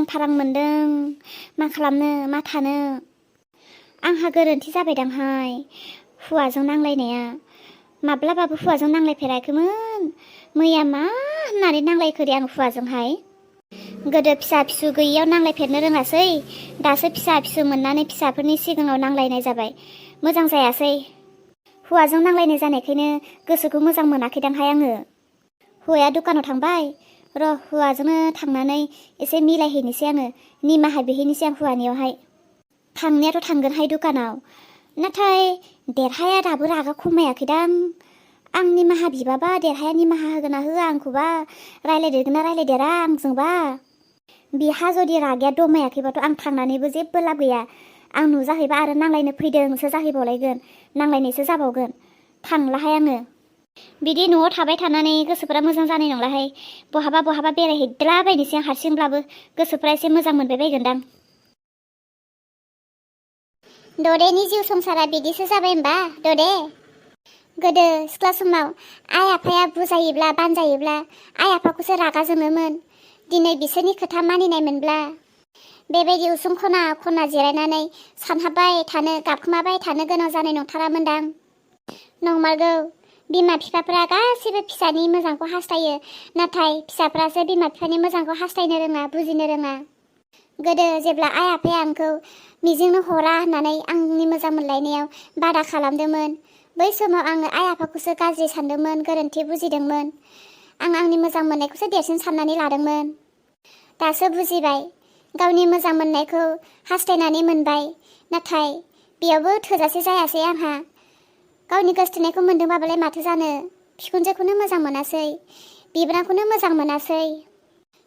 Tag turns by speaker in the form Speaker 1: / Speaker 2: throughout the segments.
Speaker 1: फारां मोनदों। मा खालामनो मा थानो। आंहा गोरोन्थि जाबायदांहाय हौवाजों नांलायनाया। माब्लाबाबो हौवाजों नांलायफेराखैमोन। मैया मा होननानै नांलायखो दे आं हौवाजोंहाय। गोदो फिसा फिसौ गैयियाव नांलायफेरनो रोङासै। दासो फिसा फिसौ मोननानै फिसाफोरनि सिगाङाव नांलायनाय जाबाय। मोजां जायासै। हौवाजों नांलायनाय जानायखायनो गोसोखौ मोजां मोनाखैदांहाय आङो। हौवाया दखानाव थांबाय। र' हौवाजोंनो थांनानै एसे मिलायहैनोसै आङो। निमाहा बिहैनोसै आं हौवानियावहाय। थांनायाथ' थांगोनहाय दखानाव। नाथाय देरहाया दाबो रागा खमायाखैदां। आं निमाहा बिबाबा देरहाया निमाहा होगोन ना होआ आंखौबा? रायलायदेरगोन ना रायलायदेरा आंजोंबा? बिहा जुदि रागाया दमायाखैबाथ' आं थांनानैबो जेबो लाब गैया। आं नुजाहैबा आरो नांलायनो फैदोंसो जाहैबावलायगोन। नांलायनायसो जाबावगोन। थांलाहाय आङो। बिदि न'आव थाबाय थानानै गोसोफोरा मोजां जानाय नंलाहाय। बहाबा बेरायहैद्लाबायनोसै आं हारसिंब्लाबो। गोसोफ्रा एसे मोजां मोनबाय बायगोनदां। ददेनि जिउ संसारा बिदिसो जाबाय होमबा ददे? गोदो सिख्ला समाव आइ आफाया बुजायोब्ला बानजायोब्ला आइ आफाखौसो रागा जोङोमोन। दिनै बिसोरनि खोथा मानिनायमोनब्ला बेबायदि उसुं खना खना जिरायनानै सानहाबबाय थानो गाबखोमाबाय थानो गोनां जानाय नंथारामोनदां। नंमारगौ। बिमा बिफाफ्रा गासैबो फिसानि मोजांखौ हास्थायो। नाथाय फिसाफ्रासो बिमा बिफानि मोजांखौ हास्थायनो रोङा, बुजिनो रोङा। गोदो जेब्ला आइ आफाया आंखौ मिजिंनो हरा होननानै आंनि मोजां मोनलायनायाव बादा खालामदोंमोन, बै समाव आङो आइ आफाखौसो गाज्रि सानदोंमोन, गोरोन्थि बुजिदोंमोन। आं आंनि मोजां मोननायखौसो देरसिन साननानै लादोंमोन। दासो बुजिबाय। गावनि मोजां मोननायखौ हास्थायनानै मोनबाय। नाथाय बेयावबो थोजासे जायासै आंहा। गावनि गोसथोनायखौ मोनदोंबाबोलाय माथो जानो। बिखुनजोखौनो मोजां मोनासै, बिबोनांखौनो मोजां मोनासै।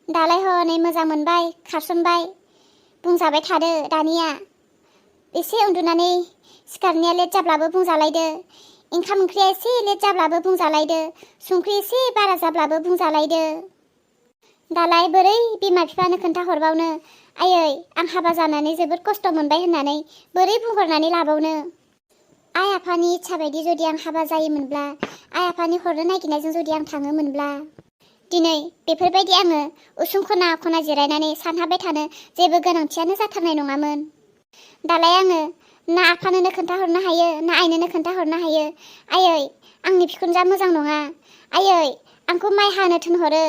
Speaker 1: दालाय हनै मोजां मोनबाय, खारसनबाय। बुंजाबाय थादो दानिया। एसे उन्दुनानै सिखारनाया लेट जाब्लाबो बुंजालायदो। ओंखाम ओंख्रिया एसे लेट जाब्लाबो बुंजालायदो। संख्रि एसे बारा जाब्लाबो बुंजालायदो। दालाय बोरै बिमा बिफानो खोन्थाहरबावनो, आयै आं हाबा जानानै जोबोद खस्थ' मोनबाय होननानै बोरै बुंहरनानै लाबावनो? आइ आफानि इच्छा बायदि जुदि आं हाबा जायोमोनब्ला, आइ आफानि हरनो नागिरनायजों जुदि आं थाङोमोनब्ला, दिनै बेफोरबायदि आङो उसुं खना खना जिरायनानै सानहाबबाय थानो जेबो गोनांथियानो जाथारनाय नङामोन। दालाय आङो ना आफानोनो खोन्थाहरनो हायो, ना आइनोनो खोन्थाहरनो हायो, आयै आंनि बिखुनजोआ मोजां नङा, आयै आंखौ माइ हानो थिनहरो,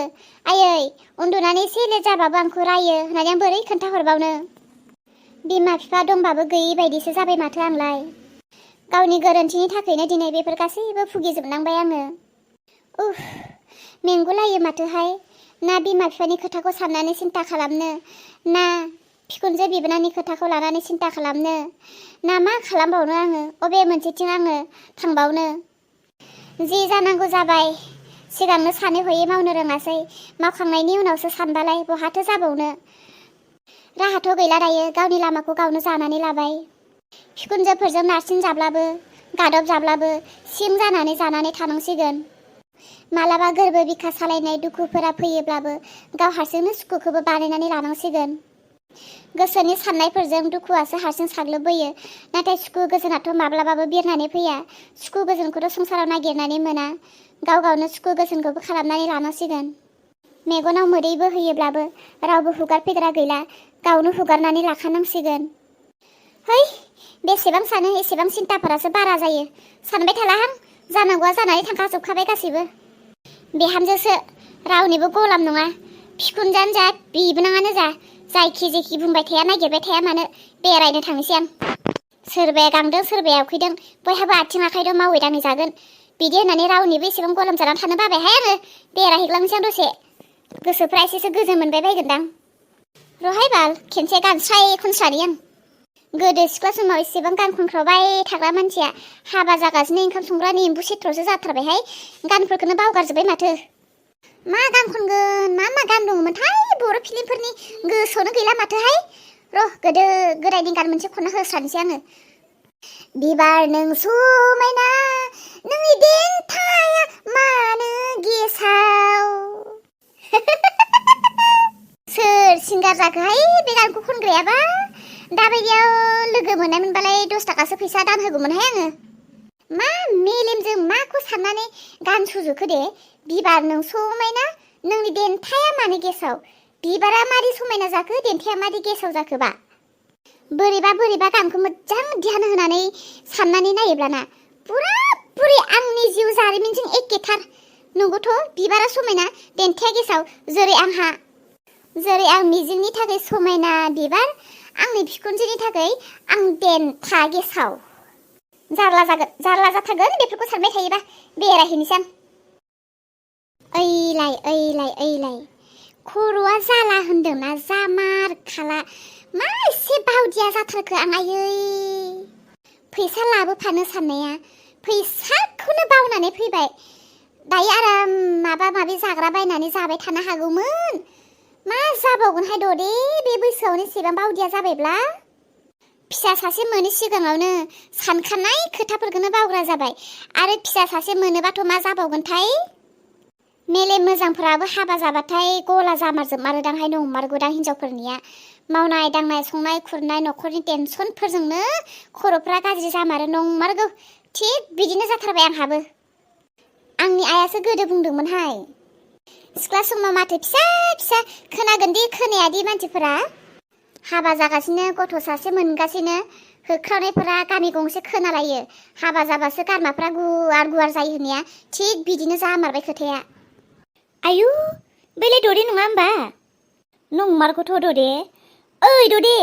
Speaker 1: आयै उन्दुनानै एसे लेट जाबाबो आंखौ रायो होननानै आं बोरै खोन्थाहरबावनो? बिमा बिफा दंबाबो गैयि बायदिसो जाबाय माथो आंलाय। गावनि गोरोन्थिनि थाखायनो दिनै बेफोर गासैबो भुगिजोबनांबाय आङो। मेंगुलायो माथोहाय। ना बिमा बिफानि खोथाखौ साननानै सिन्था खालामनो, ना बिखुनजो बिबोनांनि खोथाखौ लानानै सिन्था खालामनो, ना मा खालामबावनो आङो? अबे मोनसेथिं आङो थांबावनो? जि जानांगौ जाबाय। सिगांनो सानै हयै मावनो रोङासै। मावखांनायनि उनावसो सानबालाय बहाथो जाबावनो? राहाथ' गैला दायो। गावनि लामाखौ गावनो जानानै लाबाय। बिखुनजोफोरजों नारसिन जाब्लाबो, गादब जाब्लाबो सिं जानानै जानानै थानांसिगोन। मालाबा गोरबो बिखा सालायनाय दुखुफोरा फैयोब्लाबो गाव हारसिंनो सुखुखौबो बानायनानै लानांसिगोन। गोसोनि साननायफोरजों दुखुआसो हारसिं साग्लोबबोयो। नाथाय सुखु गोजोनाथ' माब्लाबाबो बिरनानै फैया। सुखु गोजोनखौथ' संसाराव नागिरनानै मोना। गाव गावनो सुखु गोजोनखौबो खालामनानै लानांसिगोन। मेगनाव मोदै बोहैयोब्लाबो रावबो हुगारफैग्रा गैला। गावनो हुगारनानै लाखानांसिगोन। है बेसेबां सानो एसेबां सिन्थाफोरासो बारा जायो। सानबाय थालाहां, जानांगौआ जानानै थांखाजोबखाबाय गासैबो। बिहामजोसो, रावनिबो गलाम नङा। बिखुनजोआनो जा बिबोनाङानो जा, जायखि जेखि बुंबाय थाया नागिरबाय थाया मानो, बेरायनो थांनोसै आं। सोरबाया गांदों सोरबाया उखैदों, बयहाबो आथिं आखाइ दं, मावै दाङै जागोन। बिदि होननानै रावनिबो एसेबां गलाम जानानै थानो बाबायहाय आङो। बेरायहैग्लांनोसै आं दसे। गोसोफ्रा एसेसो गोजोन मोनबाय बायगोनदां। रहाय बाल खेनसे गानस्राय खनस्रानि आं। गोदो सिख्ला समाव एसेबां गान खनख्रावबाय थाग्रा मानसिया हाबा जागासिनो ओंखाम संग्रानि एम्बु सेथ्रआवसो जाथारबायहाय। गानफोरखौनो बावगारजोब्बाय माथो। मा गान खनगोन, मा मा गान दङमोनथाय बर' फिल्मफोरनि, गोसोआवनो गैला माथोहाय। र' गोदो गोदायनि गान मोनसे खनना होस्रानोसै आङो। बिबार नों समायना, नोंनि देन्थाया मानो गेसाव। सोर सिंगार जाखोहाय बे गानखौ खनग्रायाबा? दाबायदियाव लोगो मोननायमोनबालाय 10 थाखासो फैसा दान होगौमोनहाय आङो। मा मेलेमजों माखौ साननानै गान सुजुखो दे? बिबार नों समायना, नोंनि देन्थाया मानो गेसाव। बिबारा मारै समायना जाखो देन्थाया मारै गेसाव जाखोबा बोरैबा गामखौ मोजां ध्यान होनानै साननानै नायोब्लाना पुरा आंनि जिउ जारिमिनजों एखेथार नंगौथ' बिबारा समायना देन्थाया गेसाव जेरै आं मिजिंनि थाखाय समायना बिबार आंनि बिखुनजोनि थाखाय आं देन्था गेसाव जारला जाथारगोन बेफोरखौ सानबाय थायोबा बेरायहैनोसै आं ओइलाय खर'आ जाला होन्दोंना जामार खाला मा एसे बावदिया जाथारखो आं आयै फैसा लाबोफानो साननाया फैसाखौनो बावनानै फैबाय दायो आराम माबा माबि जाग्रा बायनानै जाबाय थानो हागौमोन मा जाबावगोनहाय ददे बे बैसोआवनो एसेबां बावदिया जाबायब्ला फिसा सासे मोनि सिगाङावनो सानखानाय खोथाफोरखौनो बावग्रा जाबाय आरो फिसा सासे मोनोबाथ' मा जाबावगोनथाय मेलेम मोजांफोराबो हाबा जाबाथाय गला जामारजोबमारोदांहाय नंमारगौदां हिनजावफोरनिया मावनाय दांनाय संनाय खुरनाय न'खरनि टेनसनफोरजोंनो खर'फ्रा गाज्रि जामारो नंमारगौ थिग बिदिनो जाथारबाय आंहाबो आंनि आइयासो गोदो बुंदोंमोनहाय सिख्ला समाव माथो फिसा खोनागोनदि खोनायादि मानसिफोरा हाबा जागासिनो गथ' सासे मोनगासिनो होख्रावनायफोरा गामि गंसे खोनालायो हाबा जाबासो गारमाफ्रा गुवार जायो होननाया थिग बिदिनो जामारबाय खोथाया आयु बेलाय ददे नङा होमबा नंमारगौथ' ददे ओइ ददे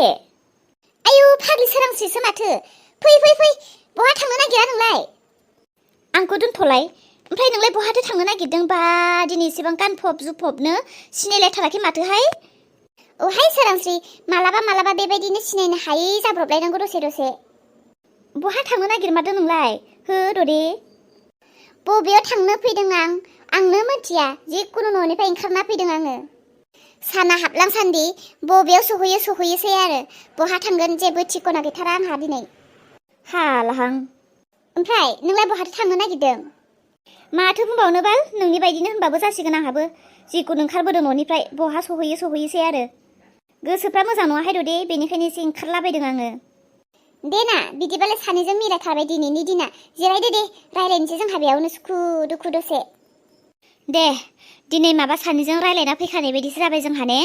Speaker 1: आयु फाग्लि सोरांस्रिसो माथो फै बहा थांनो नागिरा नोंलाय आंखौ दोनथ'लाय ओमफ्राय नोंलाय बहाथो थांनो नागिरदोंबा दिनै एसेबां गानफब जुफबनो सिनायलायथाराखै माथोहाय औहाय सोरांस्रि मालाबा बेबायदिनो सिनायनो हायै जाब्रबलायनांगौ दसे बहा थांनो नागिरमारदों नोंलाय हो ददे बबेयाव थांनो फैदों आंनो मिथिया जिखुनु न'निफ्राय ओंखारना फैदों आङो साना हाबलां सान्दि बबेयाव सहैयोसै आरो बहा थांगोन जेबो थिखना गैथारा आंहा दिनै हालाहां ओमफ्राय नोंलाय बहाथो थांनो नागिरदों माथो बुंबावनो बाल नोंनि बायदिनो होनबाबो जासिगोन आंहाबो जिखुनु ओंखारबोदों न'निफ्राय बहा सहैयोसै आरो गोसोफ्रा मोजां नङाहाय ददे बेनिखायनो एसे ओंखारलाबायदों आङो देना बिदिबालाय सानैजों मिलायथारबाय दिनैनि दिना जिरायदो दे रायलायनोसै जोंहा बेयावनो सुखु दुखु दसे दे दिनै माबा सानैजों रायलायना फैखानाय बायदिसो जाबाय जोंहा ने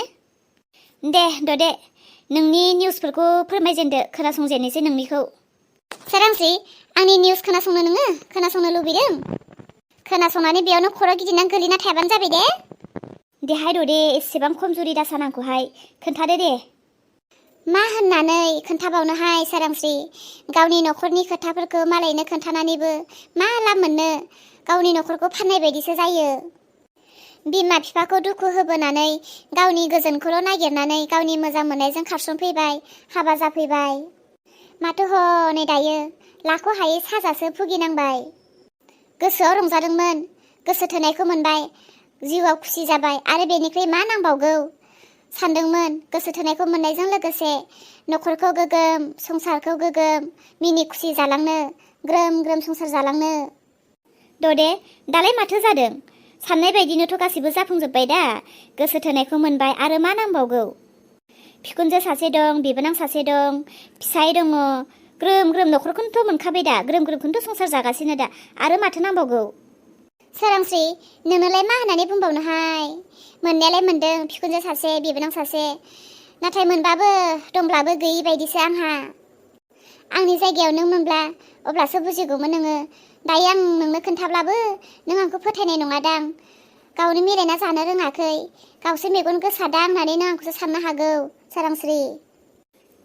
Speaker 1: दे ददे नोंनि निउसफोरखौ फोरमायजेनदो खोनासंजेननोसै नोंनिखौ सोरांस्रि आंनि निउस खोनासंनो लुबैदों खोनासंनानै बेयावनो खर' गिदिंनानै गोलैना थायाबानो जाबाय देहाय ददे एसेबां खमजुरि दासान आंखौहाय खोन्थादो दे मा होननानै खोन्थाबावनोहाय सोरांस्रि गावनि न'खरनि खोथाफोरखौ मालायनो खोन्थानानैबो मा लाब मोननो गावनि न'खरखौ फाननाय बायदिसो जायो बिमा बिफाखौ दुखु होबोनानै गावनि गोजोनखौल' नागिरनानै गावनि मोजां मोननायजों खारसनफैबाय हाबा जाफैबाय माथो हनै दायो लाख' हायै साजासो भुगिनांबाय गोसोआव रंजादोंमोन गोसो थोनायखौ मोनबाय जिउआव खुसि जाबाय आरो बेनिफ्राय मा नांबावगौ सानदोंमोन गोसो थोनायखौ मोननायजों लोगोसे न'खरखौ गोगोम संसारखौ गोगोम मिनि खुसि जालांनो ग्रोम संसार जालांनो ददे दालाय माथो जादों साननाय बायदिनोथ' गासिबो जाफुंजोब्बाय दा गोसो थोनायखौ मोनबाय आरो मा नांबावगौ बिखुनजो सासे दं बिबोनां सासे दं फिसाय दङ ग्रोम न'खरखौनोथ' मोनखाबाय दा ग्रोमखौनोथ' संसार जागासिनो दा आरो माथो नांबावगौ सोरांस्रि नोंनोलाय मा होननानै बुंबावनोहाय मोननायालाय मोनदों बिखुनजो सासे बिबोनां सासे नाथाय मोनबाबो दंब्लाबो गैयि बायदिसो आंहा आंनि जायगायाव नों मोनब्ला अब्लासो बुजिगौमोन नोङो दायो आं नोंनो खोन्थाब्लाबो नों आंखौ फोथायनाय नङादां गावनो मिलायना जानो रोङाखै गावसो मेगन गोसादां होननानै नों आंखौसो साननो हागौ सोरांस्रि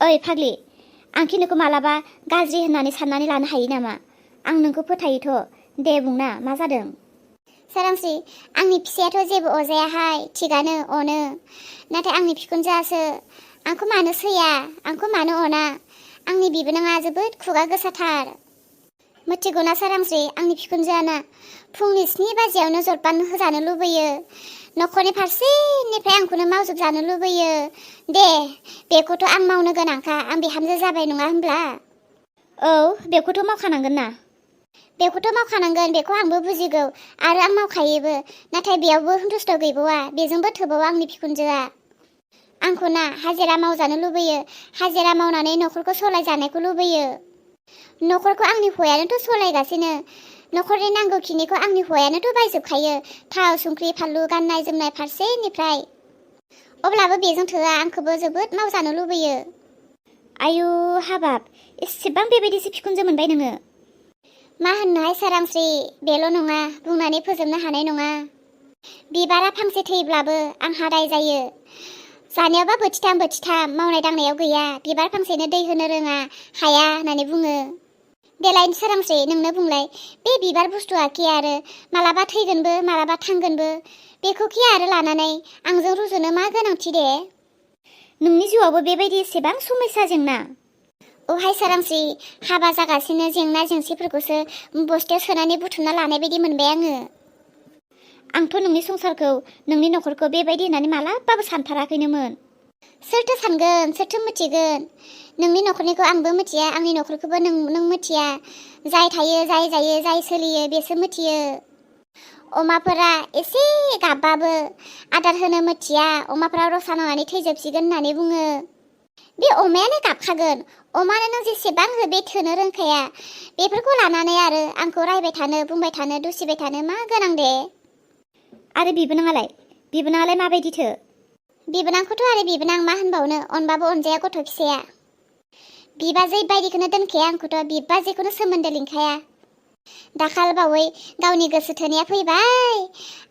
Speaker 1: ओइ फाग्लि आं खिनुखौ मालाबा गाज्रि होननानै साननानै लानो हायो नामा आं नोंखौ फोथायोथ' दे बुंना मा जादों सोरांस्रि आंनि फिसायाथ' जेबो अजायाहाय थिगानो अनो नाथाय आंनि बिखुनजोआसो आंखौ मानो सैया आंखौ मानो अना आंनि बिबोनाङा जोबोद खुगा गोसाथार मिथिगौना सोरांस्रि आंनि बिखुनजोआना फुंनि 7 बाजियावनो जलपान होजानो लुबैयो न'खरनि फारसेनिफ्राय आंखौनो मावजोबजानो लुबैयो दे बेखौथ' आं मावनो गोनांखा आं बिहामजो जाबाय नङा होनब्ला औ बेखौथ' मावखानांगोन ना बेखौथ' मावखानांगोन बेखौ आंबो बुजिगौ आरो आं मावखायोबो नाथाय बेयावबो सन्तुष्ट गैबावा बेजोंबो थोबावा आंनि बिखुनजोआ आंखौ ना हाजिरा मावजानो लुबैयो हाजिरा मावनानै न'खरखौ सालायजानायखौ लुबैयो न'खरखौ आंनि हौवायानोथ' सालायगासिनो न'खरनि नांगौखिनिखौ आंनि हौवायानोथ' बायजोबखायो थाव संख्रि फानलु गाननाय जोमनाय फारसेनिफ्राय अब्लाबो बेजों थोआ, आंखौबो जोबोद मावजानो लुबैयो।
Speaker 2: आयु हाबाब, एसेबां बेबायदिसो बिखुनजो मोनबाय नोङो?
Speaker 1: मा होननोहाय सोरांस्रि, बेल' नङा, बुंनानै फोजोबनो हानाय नङा। बिबारा फांसे थैब्लाबो आंहा दाय जायो। जानायावबा बोथिथाम मावनाय दांनायाव गैया, बिबार फांसेनो दै होनो रोङा, हाया होननानै बुङो। देलाय सोरांस्रि, नोंनो बुंलाय, बे बिबार बुस्थुआ खि आरो मालाबा थैगोनबो मालाबा थांगोनबो, बेखौ खि आरो लानानै आंजों रुजुनो मा गोनांथि दे?
Speaker 2: नोंनि जिउआवबो बेबायदि एसेबां समस्या जेंना?
Speaker 1: अहाय सोरांस्रि, हाबा जागासिनो जेंना जेंसिफोरखौसो बस्थायाव सोनानै बुथुमना लानाय बायदि मोनबाय आङो।
Speaker 2: आंथ' नोंनि संसारखौ, नोंनि न'खरखौ बेबायदि होननानै मालाबाबो सानथाराखैनोमोन।
Speaker 1: सोरथो सानगोन, सोरथो मिथिगोन? नोंनि न'खरनिखौ आंबो मिथिया, आंनि न'खरखौबो नों मिथिया। जाय थायो, जाय जायो, जाय सोलियो बेसो मिथियो। अमाफोरा एसे गाबबाबो आदार होनो मिथिया, अमाफोरा रसा नांनानै थैजोबसिगोन होननानै बुङो। बे अमायानो गाबखागोन, अमानो नों जेसेबां हो बे थोनो रोंखाया। बेफोरखौ लानानै आरो आंखौ रायबाय थानो, बुंबाय थानो, दुसिबाय थानो मा गोनां दे?
Speaker 2: आरो बिबोनाङालाय माबायदिथो?
Speaker 1: बिबोनांखौथ' आरो बिबोनां मा होनबावनो, अनबाबो अनजाया गथ' फिसाया। बिबाजै बायदिखौनो दोनखाया, आंखौथ' बिबाजैखौनो सोमोन्दो लिंखाया। दाखाल बावै गावनि गोसो थोनाया फैबाय,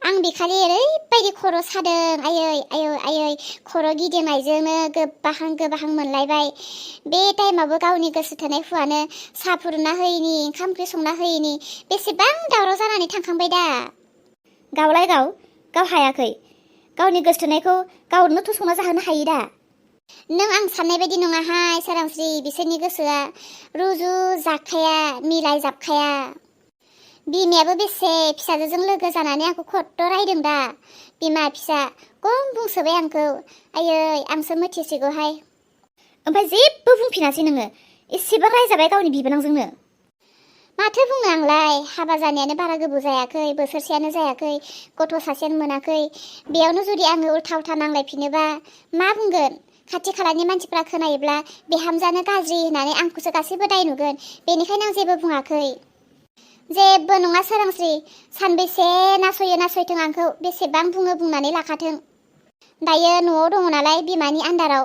Speaker 1: आं बिखालि ओरैबायदि खर' सादों, आयै खर' गिदिंनायजोंनो गोबाहां मोनलायबाय। बे टाइमावबो गावनि गोसो थोनाय हौवानो साहा फुदुंना होयैनि, ओंखाम ओंख्रि संना होयैनि बेसेबां दावराव जानानै थांखांबाय दा।
Speaker 2: गाव हायाखै, गावनि गोसोथोनायखौ गावनोथ' संना जाहोनो हायो दा।
Speaker 1: नों आं साननाय बायदि नङाहाय सोरांस्रि, बिसोरनि गोसोआ रुजु जाखाया, मिलाय जाबखाया। बिमायाबो बेसे फिसाजोजों लोगो जानानै आंखौ खट्ट रायदों दा। बिमा फिसा खम बुंसोबाय आंखौ, आयै आंसो मिथिसिगौहाय।
Speaker 2: ओमफ्राय जेबो बुंफिनासै नोङो? एसेबां रायजाबाय गावनि बिबोनांजोंनो?
Speaker 1: माथो बुंनो आंलाय, हाबा जानायानो बारा गोबाव जायाखै, बोसोरसेयानो जायाखै, गथ' सासेयानो मोनाखै। बेयावनो जुदि आङो उल्था नांलायफिनोबा मा बुंगोन? खाथि खालानि मानसिफ्रा खोनायोब्ला बिहामजानो गाज्रि होननानै आंखौसो गासैबो दाय नुगोन। बेनिखायनो आं जेबो बुङाखै। जेबो नङा सोरांस्रि, सानबेसे नासयथों आंखौ, बेसेबां बुंनानै लाखाथों। दायो न'आव दङ नालाय, बिमानि आन्दाराव,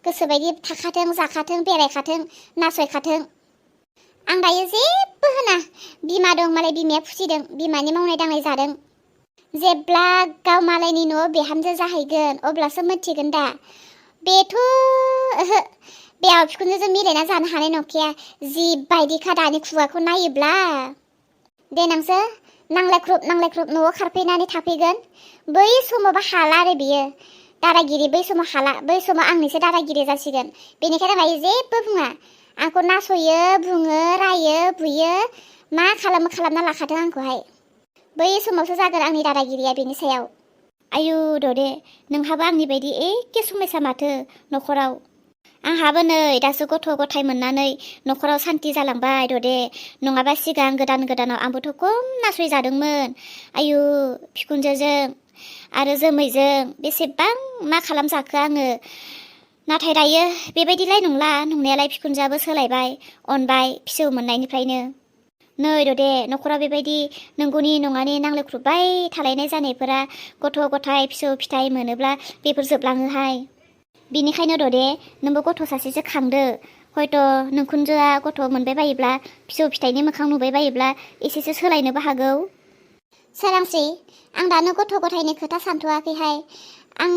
Speaker 1: गोसोबायदि थाखाथों, जाखाथों, बेरायखाथों, नासयखाथों। आं दायो जेबो होना, बिमा दं मालाय, बिमाया फुसिदों, बिमानि मावनाय दांनाय जादों। जेब्ला गाव मालायनि न'आव बिहामजो जाहैगोन अब्लासो मिथिगोन दा। बेथ' ओहो, बेयाव बिखुनजोजों मिलायना जानो हानाय नंखाया, जिबायदिखा दानि खुगाखौ नायोब्ला। देनांसो नांलायख्रुब न'आव खारफैनानै थाफैगोन। बै समावबा हाला आरो बियो दादागिरि, बै समाव हाला, बै समाव आंनिसो दादागिरि जासिगोन। बेनिखायनो दायो जेबो बुङा, आंखौ नासयो, बुङो, रायो, बुयो, मा खालामना लाखाथों आंखौहाय। बै समावसो जागोन आंनि दादागिरिया बेनि सायाव।
Speaker 2: आयु ददे, नोंहाबो आंनि बायदि एखे समयसा माथो न'खराव। आंहाबो नै दासो गथ' गथाय मोननानै न'खराव सान्ति जालांबाय ददे। नङाबा सिगां गोदानाव आंबोथ' खम नासयजादोंमोन। आयु बिखुनजोजों आरो जोमैजों बेसेबां मा खालामजाखो आङो। नाथाय दायो बेबायदिलाय नंला, नंनायालाय बिखुनजोआबो सोलायबाय, अनबाय फिसौ मोननायनिफ्रायनो। नै ददे, न'खराव बेबायदि नंगौनि नङानि नांलायख्रुबबाय थालायनाय जानायफोरा, गथ' गथाय फिसौ फिथाइ मोनोब्ला बेफोर जोबलाङोहाय। बिनिखायनो ददे, नोंबो गथ' सासेसो खांदो। हयथ' नोंखुनजोआ गथ' मोनबाय बायोब्ला, फिसौ फिथाइनि मोखां नुबाय बायोब्ला एसेसो सोलायनोबो हागौ।
Speaker 1: सोरांस्रि, आं दानो गथ' गथायनि खोथा सानथ'वाखैहाय। आं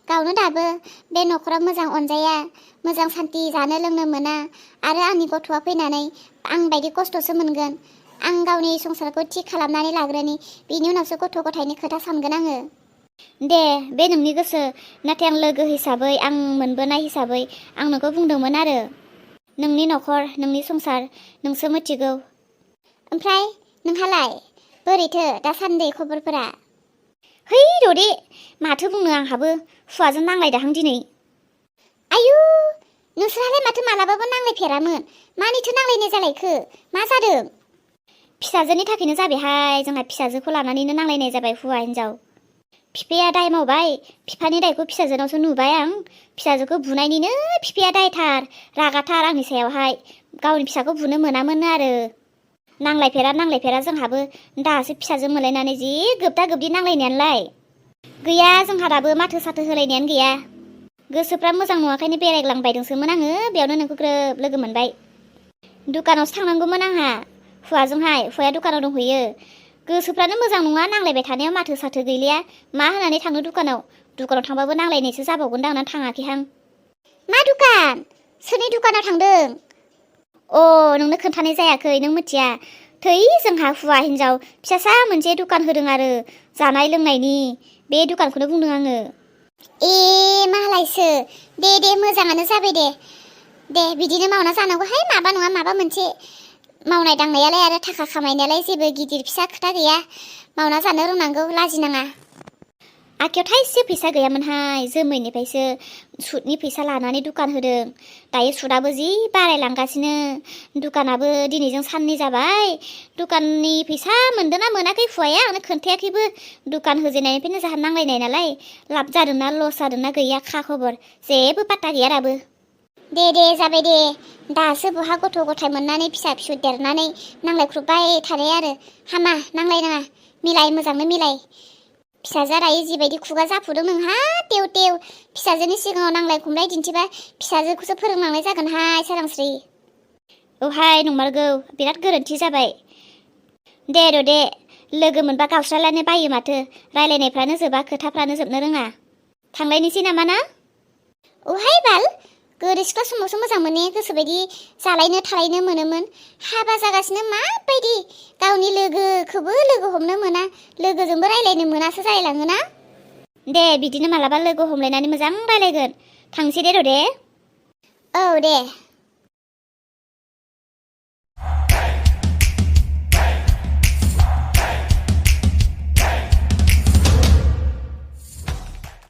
Speaker 1: गावनो दाबो बे न'खराव मोजां अनजाया, मोजां सान्ति जानो लोंनो मोना, आरो आंनि गथ'आ फैनानै आं बायदि खस्थ'सो मोनगोन। आं गावनि संसारखौ थि खालामनानै लाग्रोनि, बिनि उनावसो गथ' गथायनि खोथा सानगोन आङो।
Speaker 2: दे, बे नोंनि गोसो, नाथाय आं लोगो हिसाबै, आं मोनबोनाय हिसाबै आं नोंखौ बुंदोंमोन आरो। नोंनि न'खर, नोंनि संसार, नोंसो मिथिगौ।
Speaker 1: ओमफ्राय नोंहालाय बोरैथो दासान्दि खबरफोरा?
Speaker 2: है ददे, माथो बुंनो, आंहाबो हौवाजों नांलायदाहां दिनै।
Speaker 1: आयु, नोंसोरहालाय माथो मालाबाबो नांलायफेरामोन, मानिथो नांलायनाय जालायखो? मा जादों?
Speaker 2: फिसाजोनि थाखायनो जाबायहाय, जोंहा फिसाजोखौ लानानैनो नांलायनाय जाबाय हौवा हिन्जाव। बिफाया दाय मावबाय, बिफानि दायखौ फिसाजोनावसो नुबाय आं। फिसाजोखौ बुनायनिनो बिफाया दायथार, रागाथार आंनि सायावहाय। गावनि फिसाखौ बुनो मोनामोन आरो। नांलायफेरा जोंहाबो, दासो फिसाजो मोनलायनानै जि गोबदा गोबदि नांलायनायानोलाय। गैया जोंहा दाबो माथो साथो होलायनायानो गैया। गोसोफ्रा मोजां नङाखायनो बेरायग्लांबायदोंसोमोन आङो, बेयावनो नोंखौ ग्रोब लोगो मोनबाय। दुखानावसो थांनांगौमोन आंहा हुवाया दुखानाव दंहैयो। गोसोफ्रानो मोजां नङा नांलायबाय थानायाव माथो साथो गैलिया। मा होनानै थांनो दुखानाव थांबाबो नांलायनायसो जाबावगोन दां थाङाखैहां।
Speaker 1: मा दुखान? सोरनि दुखानाव थांदों?
Speaker 2: अ नोंनो खोन्थानाय जायाखै, नों मिथिया? थै जोंहा हौवा हिन्जाव फिसासा मोनसे दुखान होदों आरो जानाय लोंनायनि, बे दुखानखौनो बुंदों आङो।
Speaker 1: ए मालायसो, दे मोजाङानो जाबाय दे बिदिनो मावना जानांगौहाय, माबा नङा माबा मोनसे। मावनाय दांनायालाय आरो थाखा खामायनायालाय जेबो गिदिर फिसा खोथा गैया, मावना जानो रोंनांगौ, लाजिनाङा।
Speaker 2: आखायाव थाइसे फैसा गैयामोनहाय, जोमैनिफ्रायसो सुदनि फैसा लानानै दुखान होदों। दायो सुदाबो जि बारायलांगासिनो, दुखानाबो दिनैजों साननै जाबाय। दुखाननि फैसा मोनदों ना मोनाखै हुवाया आंनो खोन्थायाखैबो। दुखान होजेननायनिफ्रायनो जाहा नांलायनाय नालाय, लाब जादोंना लस जादोंना गैया खा खबर जेबो पात्ता गैया दाबो।
Speaker 1: दे जाबाय दे, दासो बहा गथ' गथाय मोननानै फिसा फिसौ देरनानै नांलायख्रुबबाय थानाय आरो। हामा नांलायनाङा, मिलाय मोजांनो मिलाय। फिसाजोआ दायो जिबायदि खुगा जाफुदों नोंहा, टेव फिसाजोनि सिगाङाव नांलाय खमलाय दिन्थिबा फिसाजोखौसो फोरोंलांनाय जागोनहाय सोरांस्रि।
Speaker 2: औहाय नंमारगौ, बिराद गोरोन्थि जाबाय। दे लोगो मोनबा गावस्रालायनो बायो माथो, रायलायनायफ्रानो जोबा खोथाफ्रानो जोबनो रोङा। थांलायनोसै नामा ना?
Speaker 1: औहाय बाल, गोदो सिख्ला समावसो मोजां मोनो, गोसोबायदि जालायनो थालायनो मोनोमोन। हाबा जागासिनो माबायदि गावनि लोगोखौबो लोगो हमनो मोना, लोगोजोंबो रायलायनो मोनासो जालायलाङोना।
Speaker 2: दे बिदिनो मालाबा लोगो हमलायनानै मोजां रायलायगोन। थांसै दे रदे।
Speaker 1: औ दे।